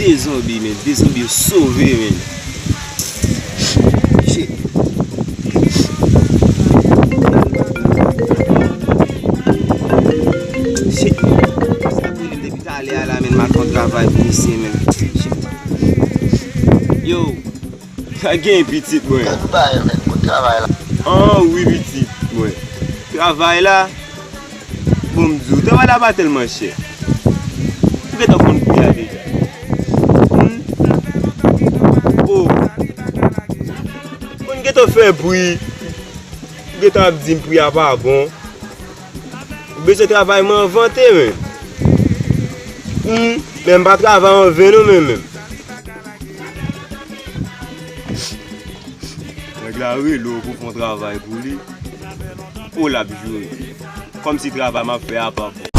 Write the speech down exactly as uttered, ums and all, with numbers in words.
De zonbi, men. De zonbi yo sove, men. Shit. Shit. Sa konnen depi talè a la, men, m al fè yon travay pou misye, men. Shit. Yo, sa gen pitit mwen. Travay, men, bon travay la. An wi, pitit mwen. Travay la, bon, m di w, travay la pa tèlman chè. M gentan konn pri a deja. Hmm? Oh. Moun gentan fè pri. Gentan ap di m pri a pa bon. Ou bezwen travay mwen envante, men. Hmm, men m pa travay an ven non, men, men. Nèg la rele w pou fè yon travay pou li. Ou l ap joure. Kòmsi travay m ap fè a pa bon.